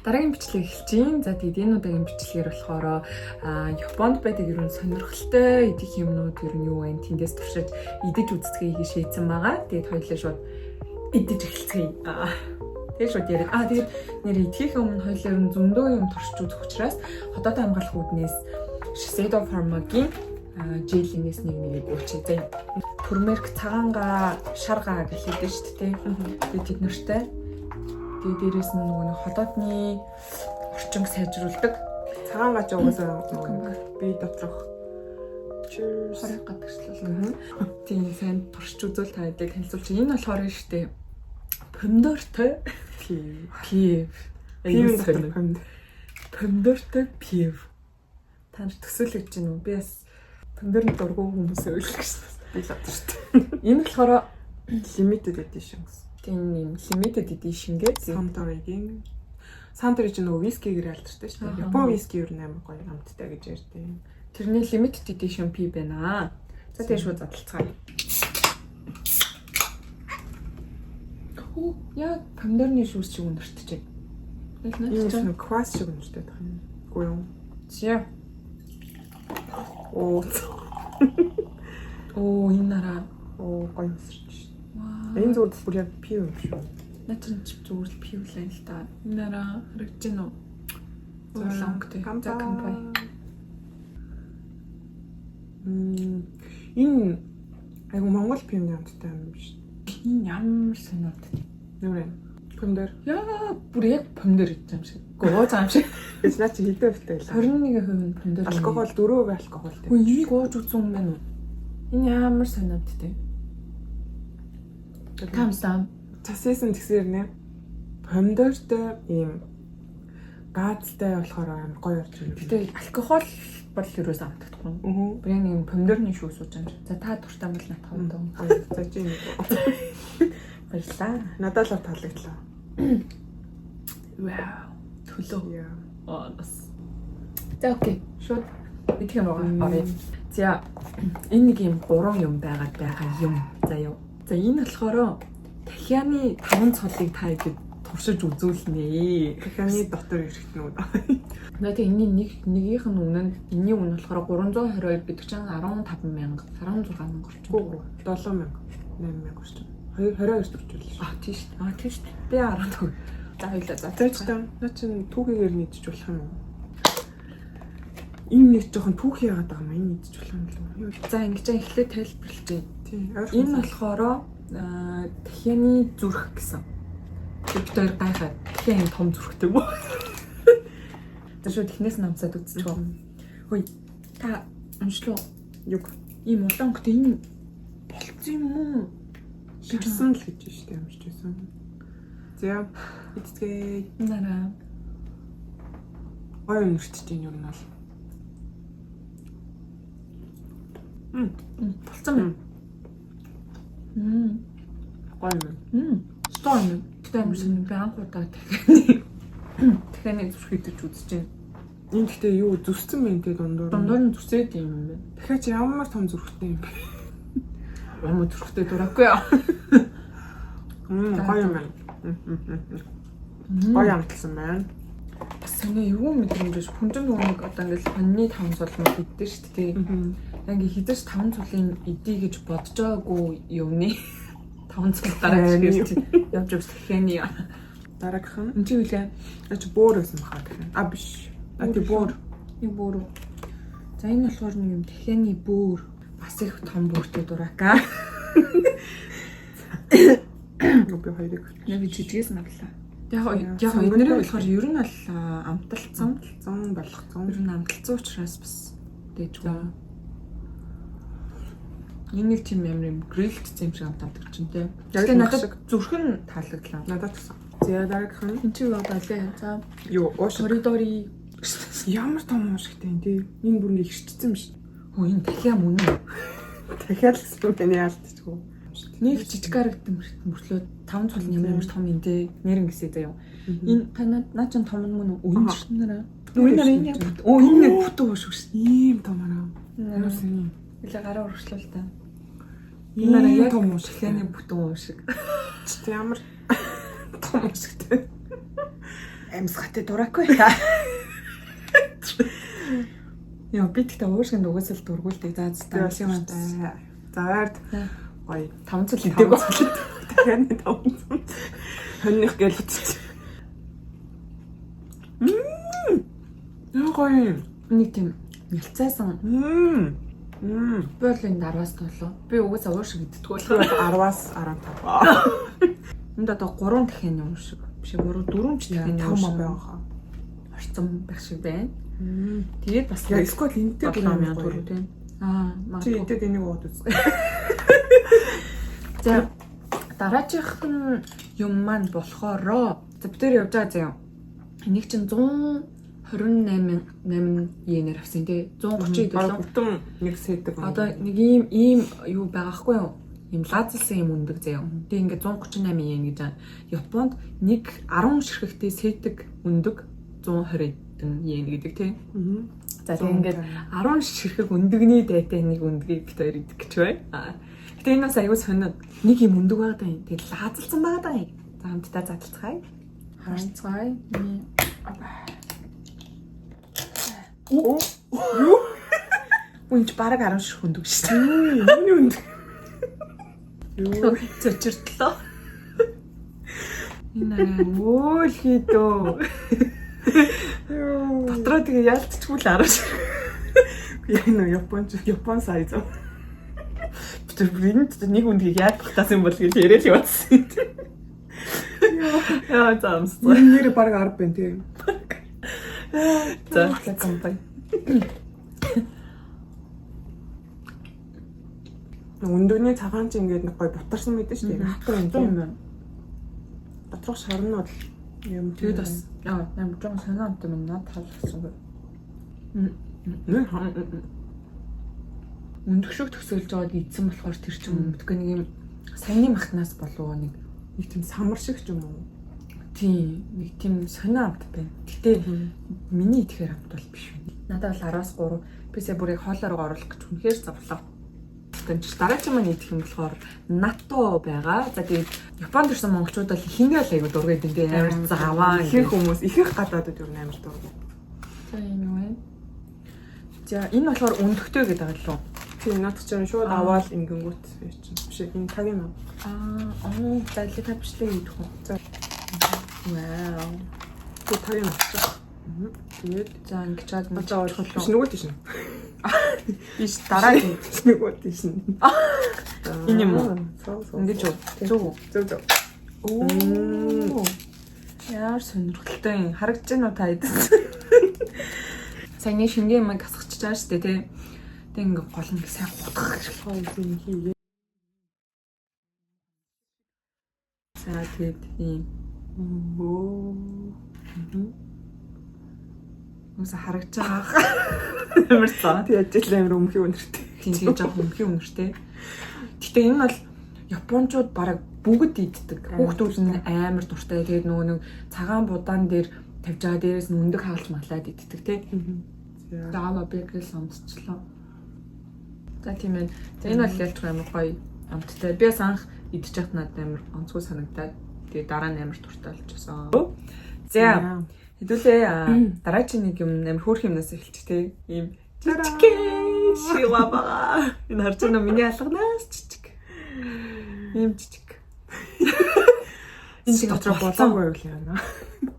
Дараагийн бичлэг эхэлж байна. За, тэгээд энэ удаагийн бичлэгээр болохоор Японд байдаг ер нь сонирхолтой идэх юмнууд ер нь юу вэ? Тэндээс туршиж идэж үзцгээе гэж шийдсэн байгаа. Тэгээд хоёулаа шууд идэж эхэлцгээе. Тэгээд шууд яриад. Тэгээд нэр идэхийнхээ өмнө хоёулаа ер нь зөндөө юм туршиж үзэх учраас ходоодоо хамгаалах үүднээс Shiseido Pharma-гийн желинээс нэг нэгийг уучээ. За, turmeric, цагаангаа, шаргаа гэж хэлдэг шүү дээ. Тэгээд тэд нартай. Тэгээд дээрэс нь нөгөө нэг ходоодны орчинг сайжруулдаг. Цагаан гаж угаасаа нөгөө нэг бие доторх. Cheers. Хорыг гадагшлуул. Тийм, сайн туршиж үзвэл та хэдийг танилцуулчих. Энэ болохоор нь шүү дээ. Помидортой Пив. Пив. Пивэн дотор помидор. Помидортой пив. Та нар төсөөлөж байна уу? Би бас помидорын дургүй хүмүүсээ ойлох гэсэн. Би л одоо шүү дээ. Энэ болохоор Limited edition гэсэн. Тийм, юм limited edition гэдэг. Suntory-гийн. Suntory чинь нөгөө вискигээр алдартай шүү дээ. Япон виски ер нь амар гоё амттай гэж ярьдیں۔ Тэрний limited edition пив байна. За, тэгээ шууд задлцгаая. Хүү, яг помидорны шүүс шиг үнэртэж байна. Энэ нэг квас шиг үнэртэй байх юм. Үгүй юу? За. Оо. Оо, энэ нараа. Оо, гоё өмсөрч. Вау. Энэ зүгээр бүр яг пив юм шүү. Наа чинь ч зүгээр л пив л юм л та. Энэ нараа харагдаж байна уу? Зүгээр л өнгөтэй. За, кампай. Энэ айгу Монгол пивний амттай юм биш. Энэ ямар сонирхолтой. Нүрэ. Помидор. Яа, бүр яг помидор идэж юм шиг. Гөө ууж байгаа юм шиг. Гэж наа чи хэдэн хувьтай байлаа? 21% нь помидор. Алкогол, 4% алкоголтой. Хөө, энийг ууж үзсэн юм байна уу? Энэ ямар сонирхолтой. Тамсам. Цассэн тэгсэр нэ. Помидортой ийм газтай болохоор амар гоё орж ирнэ. Гэтэ алкогол бол юусоо амтдаггүй. Аа. Бүр яг нэг помидорны шүүс ууж юм шиг. За, та дуртай бол натах юм даа. За, чи юм. Баярлаа. Надад л таалагдлаа. Вау. Төлөө. Яа. Аа, бас. За, окей. Шууд идэх юм байгаа. Орё. За, энэ нэг юм гурван юм байгаад байгаа юм. За юу. За, энэ болохоор тахианы таван цолыг та идэд туршиж үзүүлнэ. Дахианы дотор эрэхтнүүд. Наа, тэг энэний нэг нэгийнх нь үнэ нь, энэний үнэ болохоор 322 гэдэг чинь 15 мянга, 16 мянга орчим. 3 7000, 8000 орчим. 2 22 төгрөг шүү. А, тийш. А, тийш. Би 15. За, хоёлаа за. За, ч таа. Наа чин түүхийгээр нийтж болох юм уу? Энэ нэг жоохон түүхий яагаад байгаа юм аа? Энэ нийтж болох юм болов уу? Юу? За, ингэж эхлээд тайлбарлаж. Тий. Ойрхон. Энэ болохоор тахианы зүрх гэсэн. Тэг бид хоёр гайхаад тахиа юм том зүрхтэй юм уу? За, шууд эхнээс нь амсаад үзчихв. Хөөе, та уншлуу. Юг. Ийм улаан өнгөтэй энэ болцсон юм уу? Ширсэн л гэж шүү дээ, ямарч байсан. За, идцгээе. Нараа. Гоё өнөртөж юм юу нь бол. Болцсон байна. Гоё юм. Стоо юм. Гэтэ амар сонир, би анх удаа тахианы зүрх идэж үзэж байна. Энэ гэхдээ юу зүсцэн байна те, дундуур. Дундуур нь зүсээд юм байна. Дахиад чи ямар том зүрхтэй юм бэ? Ямар зүрхтэй дураагүй яа. Гоё юм байна. Гоё амтлсан байна. Бас сони юу мэдрэмж хүн чинь нөгөө нэг одоо ингээл хоньны таван цул мод иддэг шүү дээ. Яг ингээ хідэж таван цулын идэ гэж бодож байгаагүй юмны таван цул гараад ирэхээр чи явж явж тахианы. Дараагийнх нь Энэ чи үлээ. Аа, чи бөөр байсан баха тэгэхээр. А, биш. А, тий, бөөр. Нэг бөөр үү? За, энэ болохоор нэг юм тахианы бөөр. Бас их том бөөртэй дурака. Юу, би хоёрыг. Яг жижигээс нь авлаа. Яг яг эднэрийг болохоор ер нь бол амталцсан. Зон болгоцсон. Ер нь амталцсан учраас бас дээжгүй. Энэ нэг тийм ямар юм грилд юм шиг амталдаг чинь те. Яг Тэгээ л надад шиг. зүрх нь таалагдлаа. Надад ч гэсэн. За, дараагийнх нь Энд чи юу балээ. За, юу уушиг. коридори. Ямар том уушигтай юм те. Энэ бүр ингээ хэрчсэн биш. Хөө, энэ тахиа мөн үү? Дахиад л гэсэн юм байна, яалтчгүй. Нэг жижиг харагдан мөртлөө таван цул ямар ямар том юм те. Нэр ингэсэй заяа. Энэ та наа чин том мөн үү? Үн ч нараа. Үн нараа, энэ яг оо, энэ нэг бүтэн уушиг шүү. Ийм том араа. Ямар сони. Илээ гараа урагшлуул та. Энэ Энэ яг том уушиг. Тахианы бүтэн уушиг. Чи ямар том уушигтай. Амьсгатай дураагүй. Яа, би тэгтээ уушгинд угаасаа л дургуулдаг. За за юм. За ойрд гоё. 5 цул идээг. Дахиад нэг 5 цул. Хоньных гээл утчих. Яа гоё. Нэг тийм нялцайсан. Би бол энэ 10-аас 7. Би угаасаа уушиг иддэг болохоор 10-аас 15. Энд одоо 3 дахин юм шиг. Биш 3 4 ч дахин юм шиг байгаа. Орцсон байх шиг байна. Тэгээд бас яа эсвэл энэтэй бүр 7000 төгрөг тийм. Аа, магадгүй. Чи энэтэй энийг ууд үз. За дараачих нь юм маань болохоро за бид тэр явж байгаа заяа. Энийг чинь 128 8 йенээр авсан тий. 130 доллар. Бүтэн нэг сэдэг. Одоо нэг ийм юу байгаа хгүй юу? Ийм лазалсан юм өндөг заяа. Тэг ингээд 138 йен гэж байна. Японд нэг 10 ширхэгтэй сэдэг өндөг 120 йен гэдэг тий. За тэг ингээд 10 ширхэг өндөгний дайтай нэг өндгийг бит хоёр идэх гэж байна. Гэтэ энэ бас аюу сонио нэг юм өндөг байгаа даа. Тэг лазалсан байгаа даа. За хамтдаа задлцгаая. Харцгаая. Оо. Юу? Үн чи бараг 10 ширхэг өндөг шүү дээ. Юуны өндөг? Юу? Цочиртлоо. Энэ арай өөл хийдөө. Дотроо тэгээ яалтчгүй л 10 ширхэг. Яг нөө Япон сайз. Тэр энд нэг өндгийг яаж багтаасан юм бол гэж яриад яваадсан. Яа заамсаа. Нэр бараг 10 байна тийм. За компани. Өндөгний цагаан чи ингээд нэг гоё бутарсан мэдэн шүү дээ. Хатар юм тийм байна. Доторх шар нь бол юм. Тэгээд бас амар жоохон сонио амт юм надад таалагдсангүй. Өндөг шиг төсөөлж байгаад идсэн болохоор тэр чинь мэдгүй нэг юм саяны махнаас болов нэг тийм самар шиг ч юм уу. Тийм, нэг тийм сонио амт байна. Гэтэ миний идэхээр амт бол биш байна. Надад бол 10-аас 3. Би сая бүрийг хоолоор оруулах гэж үнэхээр зовлоо. Тэгвэл дараагийн маань идэх юм болохоор натто байгаа. За тэгээд Японд ирсэн монголчууд бол ихэнхдээ л айгу дургад энэ тийм амар заваа. Ихэнх хүмүүс, ихэнх гадаадууд ер нь амар дургу. За энэ юу вэ? За энэ болохоор өндөгтэй гэдэг байгаа лөө. Тийм, наад чинь шууд аваад ингэнгүүт чинь. Биш энэ таг юм. Аа, за л та бичлэг идэх үү? За. Вау. Тэг таг юм авчих. Тэгээд за ингэж чад одоо ойлгох биш нөгөө тийш нь. Биш дараагийн нөгөө тийш нь. Энэ юм уу? Ингэж үү? Зөв үү? Зөв зөв. Оо. Яар сонирхолтой юм. Харагдаж байна уу та хэдэд? Саяны шингэн юм гасгачж байгаа шүү дээ, тий. Тэг ингээ гол нь сайн хутгах хэрэгтэй юм хийе. За тэгээд ийм. Өө. Үгүй харагдаж байгаа. Амар цаа. Тэг ажил амар өмхий өнөртэй. Тийм жоохон өмхий өнөртэй. Гэтэ энэ бол японочууд бараг бүгд иддэг. Хүүхдүүд нь амар дуртай. Тэгээд нөгөө нэг цагаан будаан дээр тавьж байгаа дээрээс нь өндөг хаалж маглаад иддэг тий. Заава бэгэл амтчлаа. За тийм ээ. За энэ бол ялч амар гоё амттай. Би бас анх идчих байхад надад амар онцгой санагдаад тэгээд дараа нь амар дуртай болчихсон. За хэдүүлээ дараагийн нэг юм амар хөөрхөн юмнаас эхэлчих тий. Ийм жижигхэн шива бага. Энэ харж байна уу миний алганаас жижиг. Ийм жижиг. Энэ дотор болоогүй байвал яана.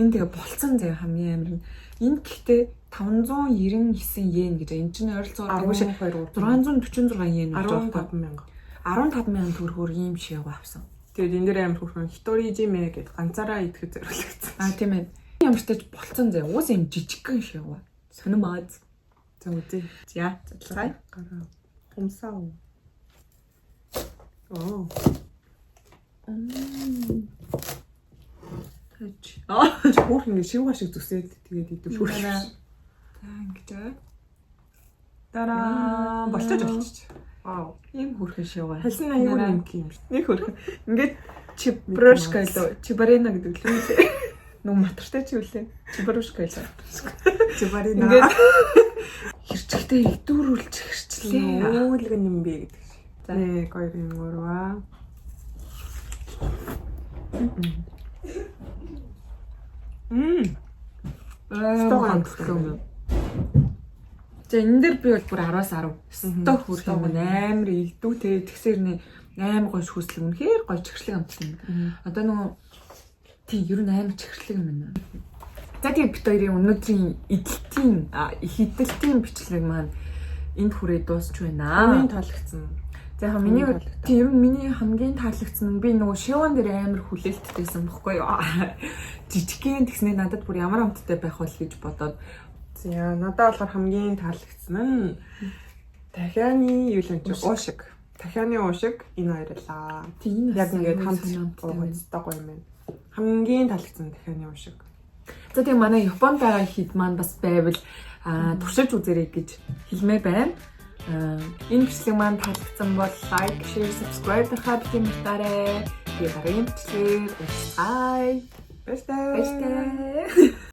Энэ тэгээ болцсон заяа хамгийн амар нь. Энэ гэхдээ 599 йен гэж. Энэ чинь ойролцоогоор 646 йен болж байгаа. 15,000. 15,000 төгрөгөөр ийм шивг авсан. Тэгээд энэ дээр амар хөөрхөн хиторижиме гэд ганцаараа идэхэд зориулагдсан. Аа тийм ээ. Ямар ч тач болцсон заяа. Уус ийм жижигхэн шивг. Сонин мааз. За үзье. За задлаа. Гараа. Хумсаа. Оо. Тач. Хөөх ингэ шивга шиг зүсээд тэгээд идэв хөөх. За ингэж аа. Дараа болчих болчих. Вау. Ийм хөөрхөн шивга. Халин аягүй нэмэх юм шүү. Нэг хөөрхөн. Ингээд чиброшка лөө. Чибарена гэдэг лүү. Нүг матартай чи үлээ. Чиброшка лөө. Чибарена. Ингээд хэрчэгтэй идүүрүүлж хэрчлээ. Үүлэг юм бэ гэдэг шиг. За 1 2 3. Амар амттай юм. За, энэ дээр би бол бүр 10-аас 10. Өстой хөөрхөн юм, амар игдүү те, тэгсэр нэ амар гоё шүүслэг, үнэхээр гоё чихэрлэг амтлаа юм. Одоо нөгөө тий ер нь амар чихэрлэг юм байна. За, тэгээ бид хоёрын өнөөдрийн идэлтийн их идэлтийн бичлэг маань энд хүрээ дуусч байна. Хамгийн таалагдсан. За, яг миний Хамгийн таалагдсан. Тийм, ер нь миний хамгийн таалагдсан нь би нөгөө шиван дээр амар хүлээлттэйсэн бохгүй юу. Жижигхэн тэгснээ надад бүр ямар амттай байх бол гэж бодоод. За, надад болохоор хамгийн таалагдсан нь дахианы юу л юм чи уушиг. Дахианы уушиг, энэ хоёр лаа. Тийм, энэ Яг ингээд хамт амттай байна. уугацтай гоё юм байна. Хамгийн таалагдсан дахианы уушиг. За, тийм, манай Японд байгаа хэд маань бас байвал туршиж үзээрэй гэж хэлмээр байна. Энэ бичлэг маань таалагдсан бол like, share, subscribe дарахаа битгий мартаарай. Тэгээ дараагийн бичлэгээр уулзъя. Баярлалаа. Баярлалаа.